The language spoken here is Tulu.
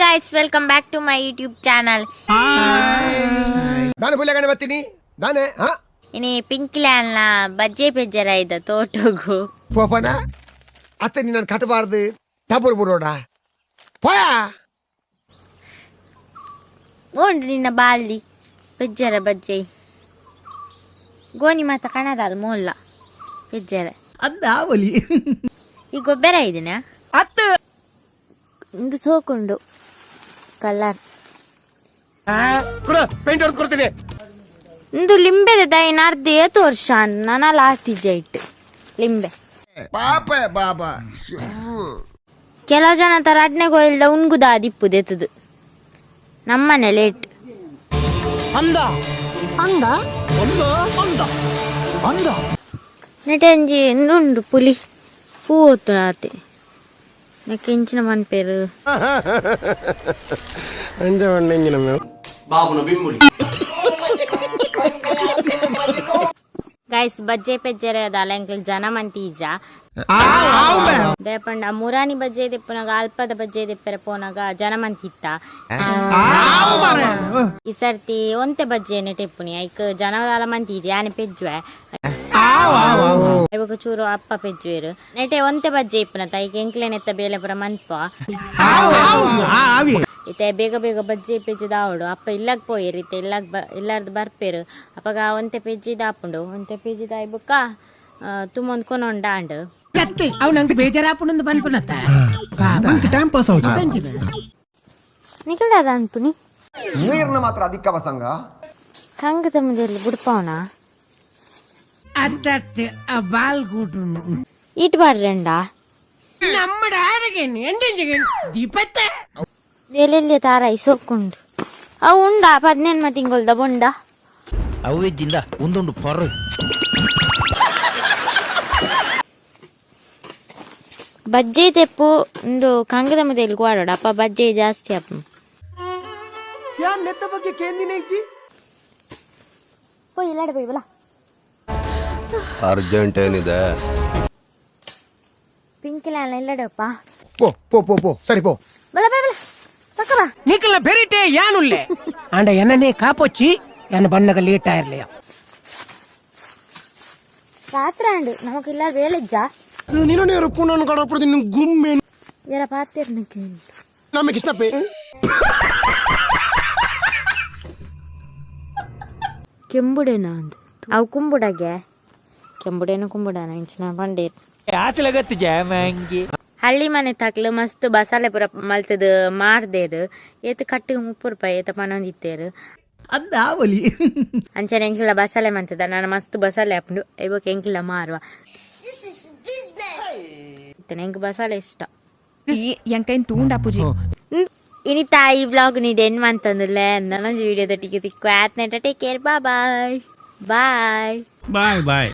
Guys, welcome back to my YouTube channel. ನಾನು ಬುಲ್ಲೆಗಡೆ ಬರ್ತೀನಿ ನಾನೇ ಹಾ. ಇನಿ ಪಿಂಕಿಲ್ಯಾನ್ಲ ಬಜ್ಜೆ ಪೆಜ್ಜರ ಇದ್ದ ತೋಟಗು. ಪೋಪನ ಅತ್ತೆ, ನೀನು ಕಟ್ಟಬಾರ್ದು ತಬ್ಬರು ಬರೋಡ ಪೋಯಾ. ಓಂಡು ನಿನ್ನ ಬಾಲ್ದಿ ಪೆಜ್ಜರ ಬಜ್ಜೆ ಗೋಣಿ ಮಾತ ಕಣದಾದ ಮೋಲ್ಲ ಪೆಜ್ಜರ. ಅಂದಾವಲಿ. ಈ ಗೊಬ್ಬರ ಇದೀನ. ಅತ್ತ. ಇಂದು ಸೋಕುಂಡು ಕಲರ್. ಪೇಂಟ್ ಹೊಡೆದು ಕೊಡ್ತೀನಿ. ಇಂದು ಲಿಂಬೆದ ದೈನ ಅರ್ಧ ಏತು ವರ್ಷ ನನಲ ಆತಿಜ ಇಟ್ಟು ಲಿಂಬೆ. ಪಾಪ ಬಾಬಾ. ಕೆಲವು ಜನ ತರ ಅಡ್ನೆ ಕೊಯ್ಲ್ದ ಉನ್ಗುದ ದಿಪ್ಪುದೆತ್ತದು ನಮ್ಮನೆ ಲೇಟ್. ಅಂದ ಅಂದ ಅಂದ ಅಂದ ಅಂದ. ನೆಟಂಜಿ ಉಂಡು ಪುಲಿ ಪೂ ಆತೆ ನೆಕ್ಕೆ ಇಂಚಿನ ಮನ್ಪೇರು. ಅಂಜ ನಮ್ಮ. ಬಾಬುನ ಬಿಂಬುಲಿ. ಗೈಸ್, ಬಜ್ಜೆ ಪೆಜ್ಜರೆ ಅದಲ್ಲ ಎಂಕಲ್ ಜನ ಮಂತಿ ಈಜ ದೇಪಂಡ ಮುರಾನಿ ಬಜ್ಜೆ ದೆಪ್ಪುನಗ ಅಲ್ಪದ ಬಜ್ಜೆ ದೆಪ್ಪರೆ ಪೋನಾಗ ಜನ ಮಂತಿತ್ತ. ಈ ಸರ್ತಿ ಒಂತೆ ಬಜ್ಜೆ ನೆಟೆಪ್ಪುನಿ, ಐಕ್ ಜನದಾಲ ಮಂತಿ ಈಜ. ಯಾನೆ ಪೆಜ್ಜುವೆ ಇವಾಗ ಚೂರು ಅಪ್ಪ ಪೆಜ್ಜುವೆರು. ನೆಟೆ ಒಂತೆ ಬಜ್ಜೆ ಇಪ್ಪುನ ಐಕ್ ಎಂಕ್ಲೆನೆತ್ತ ಬೇಲೆ ಪುರ ಮನ್ಪ. ಇತ್ತೆ ಬೇಗ ಬೇಗ ಬಜ್ಜೆ ಪೆಜ್ಜೆ ದಾವಡು. ಅಪ್ಪ ಇಲ್ಲಾಗ ಪೋಯೆರ್, ಇತ್ತೆ ಇಲ್ಲಾಗ ಬ ಇಲ್ಲಾರ್ದು ಬರ್ಪೇರು. ಅಪಗ ಒಂತೆ ಪೆಜ್ಜಿ ದಾಪುಂಡು. ಒಂತೆ ಪೆಜ್ಜಿ ದಾಯಿ ಬೊಕ್ಕ ತುಮೊಂದು ಕೊನೊಂಡ ಆಂಡ್. ಅವ್ ನಂಗೆ ಬೇಜಾರಾಪುಣಂದು ಪನ್ಪುನತ್ತ. Time pass ಆവുದು. ನಿಖಿಲ್ದಾದ ಅನ್ಪುನಿ. ನೀರ್ನ ಮಾತ್ರ ಅಧಿಕ ಸಂಘ. ಕಂಗ ತಮ್ಮದಲ್ಲಿ ಬುಡ್ಪಾವನ. ಅತ್ತತ್ತೆ ಆ ಬಾಲ್ ಕೂಟುನು. ಈಟ್ ಬಾಡ್ರಂಡ. ನಮ್ಮ ಆರಗೇನು ಎಂಡೆಂಜಿಗೇನು ದೀಪತ್ತ. ಎಲ್ಲೆಲ್ಲಿ ತಾರಾಯಿ ಸೊಕ್ಕುಂಡು. ಅವು ಉಂಡಾ 15 ತಿಂಗಳ್ದ ಬೊಂಡ. ಅವಿಜ್ಜಿಂದ ಒಂದುಂಡು ಪೊರ್ರು. ಬಜ್ಜೆ ತೆಪ್ಪು ಒಂದು ಕಂಗದ ಮದೆಯಲ್ಲಿ ಗ್ವಾಡೋಡ ಅಪ್ಪ ಬಜ್ಜೆ ಜಾಸ್ತಿ ಅಪ್ಪ. ಯಾನ್ ನೆತ್ತ ಬಗ್ಗೆ ಕೇಂದಿನ ಇಜ್ಜಿ. ಪೋಯ್ ಇಲ್ಲಾಡೆ ಪೋಯ್ ಬಲ. ಅರ್ಜೆಂಟ್ ಏನಿದೆ? ಪಿಂಕಿಲ್ಲ ಇಲ್ಲಡಪ್ಪ. ಪೋ ಪೋ ಪೋ ಪೋ, ಸರಿ ಪೋ. ಬಲ ಬಲ ಬಲ ಪಕ್ಕ ಬಾ. ನಿಖಲ ಬೆರಿಟೆ ಯಾನುಲ್ಲೆ ಆಂಡ ಎನ್ನನೇ ಕಾಪೊಚ್ಚಿ ಎನ್ನ ಬಣ್ಣಗ ಲೇಟ್ ಆಯಿರ್ಲಿಯ. ರಾತ್ರಿ ಅಂಡು ನಮಗಿಲ್ಲ ವೇಳೆಜ್ಜಾ. ನೀನು ಪುನಃ ಕಡಪಡ್ತೀನಿ ಗುಮ್ಮೆ. ಜರ ಪಾತಿರ್ನಕ್ಕೆ. ನಮಗೆ ಕೃಷ್ಣಪ್ಪೆ. ಕೆಂಬುಡೇನ ಅಂದ್ ಅವು ಕುಂಬುಡಗೆ ಕೆಂಬುಡೇನು ಕುಂಬುಡಾನ ಇಂಚಿನ ಪಂಡೇರ್. ಹಳ್ಳಿ ಮನೆ ತಕ್ಲು ಮಸ್ತ್ ಬಸಾಲೆ ಪೂರ ಮಲ್ತದ ಮಾರ್ದೇರು. ಏತ್ ಕಟ್ಟಿಗೆ 30 ರೂಪಾಯಿ ಏತ ಪನೊಂದಿತ್ತೇರು. ಅಂದಾವಲಿ. ಅಂಚನೆ ಎಂಕ್ಲ ಬಸಾಲೆ ಮಂತದ. ನಾನು ಮಸ್ತ್ ಬಸಾಲೆ ಹಾಪುಂಡು ಇವಾಗ ಎಂಕ್ಲ ಮಾರುವ. ಎಂಕ್ ಬಸಾಲೆ ಇಷ್ಟ. ಎಂಕೈನ್ ತೂಂಡ ಪೂಜಿ. ಇನಿ ತಾಯಿ ವ್ಲಾಗ್ ನೀಡ್ ಎನ್ ಮಂತಂದುಲ್ಲೆ. ನನೊಂಜಿ video ದೊಟ್ಟಿಗೆ ತಿಕ್ಕು ಆತ್ನೆಟ. Take care, bye bye. Bye bye.